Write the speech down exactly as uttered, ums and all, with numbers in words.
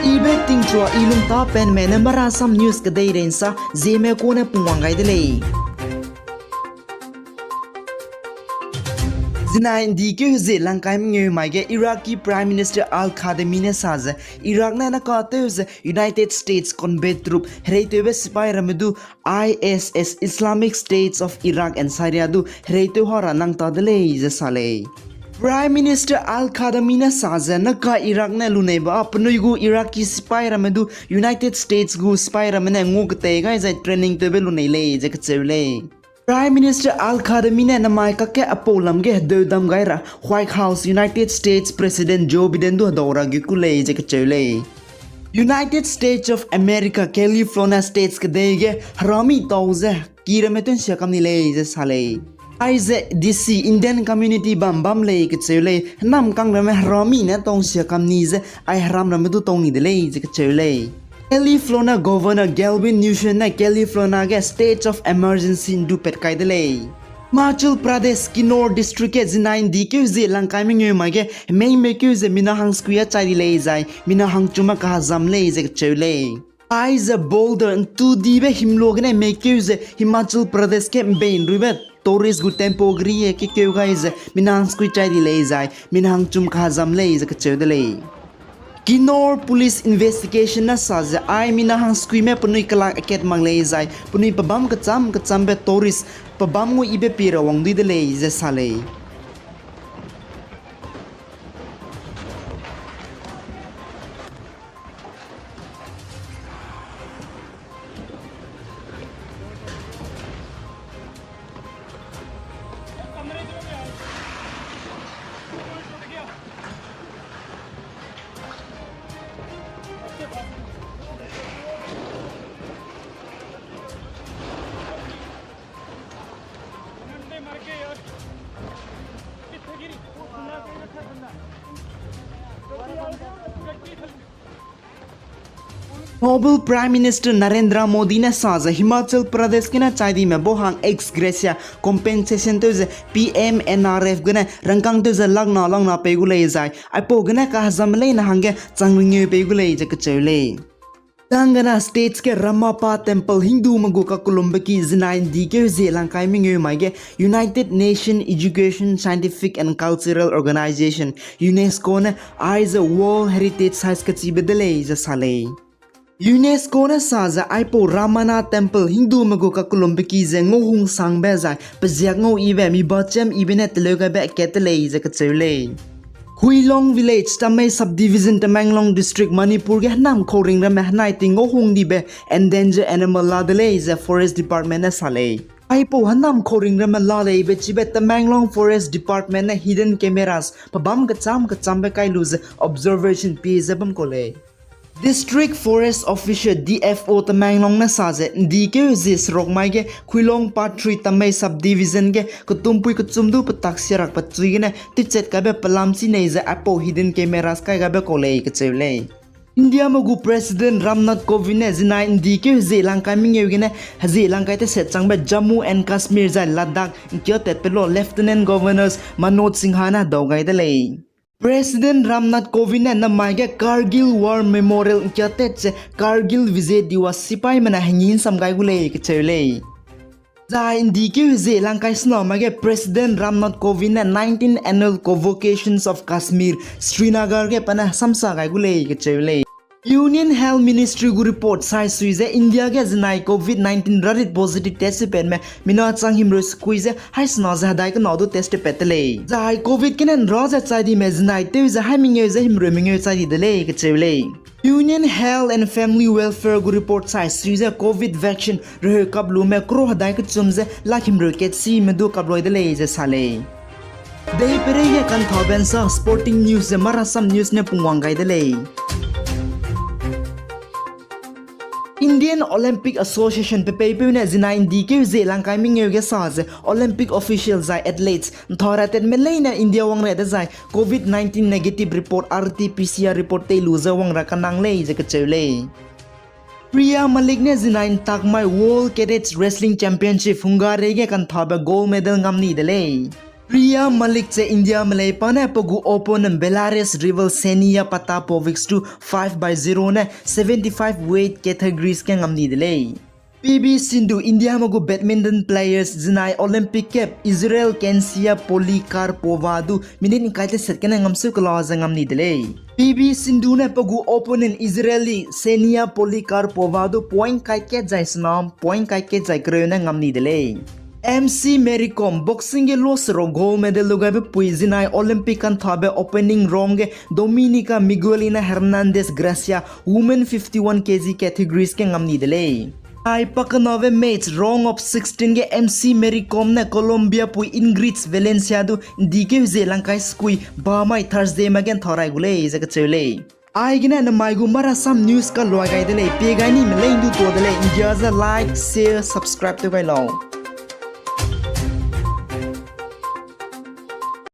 Ibe tingchua i lungta penme ne Marasam News kedeirei nsa Zeme kune pungwang gai de lei. Zinai ndi keu ze langkai mengeu mai ge Iraqi Prime Minister Al-Kadhimi ne sa ze, Iraq ne naka tew ze United States combat troop hereitewbe sipai ramme du I S S, Islamic States of Iraq and Syria du hereitew ha ra nang ta de lei ze sa lei. Prime Minister Al-Kadhimi ne sa ze, naka Iraq ne lunei ba penui gu Iraqi sipai ramme du United States gu sipai ramme ne ngu ketei gai zai training tewbe lunei lei ze kacheu lei. Prime Minister Al-Kadhimi ne namai kakge apau lam ge hedeu dam gai ra White House, United States President Joe Biden du hedau ra gu ku lei ze kacheu lei. United States of America, California States kedei ge herami tau ze ki ramme tun sia kam ni lei ze sa lei. Aize D C Indian community bam bam lei kacheu lei, henam kang ramme herami ne tau sia kam ni ze ai heram ramme du tau ni de lei ze kacheu lei. California Governor Gavin Newsom ne California ge State of Emergency ndu pat kai de lei. Himachal Pradesh Kinnaur District ge zinai ndi keu ze langkai mengeu mai ge hemei mei keu ze mina hangskui a chai di lei zai mina hangchum a kahazam lei ze kacheu lei. Aize boulder ntu dibe himlo gene mei keu ze Himachal Pradesh ge mbei nruibe tourist gu temple gri e kekeu gai ze mina hangskui chai di lei zai mina hangchum kahazam lei ze kacheu de lei. Kinnaur Police Investigation ne sa ze ai mina hangskuime penui kelak akat mak lei zai penui pebâm kecham kechambe tourist pebâm ngu yibe pie ra wang dui de lei ze sa lei. Noble Prime Minister Narendra Modi ne sa ze Himachal Pradesh gene chai dime bau hang ex gratia compensation tew ze P M N R F gene rangkâng tew ze lakh na lakh na pei gu lei zai aipau gene kahazam leine hangge chang ringeu pei gu lei ze kacheu lei. Telangana States ge Ramappa Temple Hindume gu kakellumbeki zinai ndi keu ze langkai mengeu mai ge United Nations Education, Scientific and Cultural Organization, UNESCO ne aize World Heritage Sites kachibe de lei ze sa lei. UNESCO ne sa ze aipau Ramana Temple Hindume gu kakellumbeki ze ngau hungsangbe zai peziak ngau yibe mi bachem yibe ne teleu gaibe akat de lei ze kacheu lei. Huilong Village, Tamei Subdivision, Tamenglong District, Manipur ge henam khauring ramme henai ting ngau hung dibe endangered animal la de lei ze Forest Department ne sa lei. Aipau henam khauring ramme la leibe chibe Tamenglong Forest Department ne hidden cameras pebâm kecham kechambe kai lu ze observation pie ze bam kau lei. District Forest Officer, D F O, Tamenglong ne sa ze ndi keu ze serok mai ge Khuilong Part three Tamei Subdivision ge ketumpui kechum du petak siarak pechui gene techat kaibe pelam chi nei ze aipau hidden cameras kai gaibe kau lei kacheu lei. Indiame gu President Ramnath Kovind ne zinai ndi keu hezie langkai mengeu gene hezie langkai teset changbe Jammu and Kashmir zai Ladakh ngkiatatpe lo Lieutenant Governors Manoj Sinha ne hedau gai de lei. President Ramnath Kovind ne namai ge Kargil War Memorial ngkiatat ze Kargil Vijay Diwas sipaime ne hengi nsam gai gu lei kacheu lei. Zai ndi keu hezie langkai sena mai ge President Ramnath Kovind ne nineteenth Annual Convocations of Kashmir, Srinagar ge pa ne samsa gai gu lei kacheu lei. Union Health Ministry gu report sai sui ze India ge zinai covid nineteen rarit positive test tepatme mina chang himreu sekui ze haisena ze hedai kena du test tepat de lei. Zai covid kene nra ze chai dime zinai tew ze hai mengeu ze himreu mengeu chai di de lei kacheu lei. Union Health and Family Welfare gu report sai sui ze covid vaccine reheu kap lume crore hedai kechum ze lakh himreu kat sime du kap lui de lei ze sa lei. Dei pereige kanthaube nsa sporting news ze Marasam News ne pungwang gai de lei. Indian Olympic Association pe peipeu ne zinai ndi keu hezie langkai mengeu ge sa ze Olympic official zai athletes nthara tatme leine India wang ra dezai covid nineteen negative report, R T P C R report tei lu ze wang ra kanang lei ze kacheu lei. Priya Malik ne zinai ntakmai World Cadets Wrestling Championship Hungary ge kanthaube gold medal ngam ni de lei. Priya Malik ze Indiame lei, pa ne pe gu opponent Belarus rival Senia Patapovic du five by zero ne seventy-five weight categories ge ngam ni de lei. P V Sindhu Indiame gu badminton players zinai Olympic ge Israel Kensia Polikarpova du minute ngkai teset gene ngamseu kela ze ngam ni de lei. P V Sindhu ne pe gu opponent Israeli Senia Polikarpova du point kai kat zai senam point kai kat zai kereu ne ngam ni de lei. M C Mary Kom boxing ge lo sero gold medal lu gaibe pui zinai Olympic kanthabe opening round ge Dominica Miguelina Hernandez Gracia women fifty-one K G categories ge ngam ni de lei. Ai pakenabe match round of sixteen ge M C Mary Kom ne Colombia pui Ingrid Valencia du ndikeu ze langkai sekui bamai Thursday ma ge nthau rai gu lei ze kacheu lei. Aigene namai gu marasam news kaluai gai de lei, pie gai ni me lei ndu tuâ de lei, India ze like, share, subscribe tew gai lau.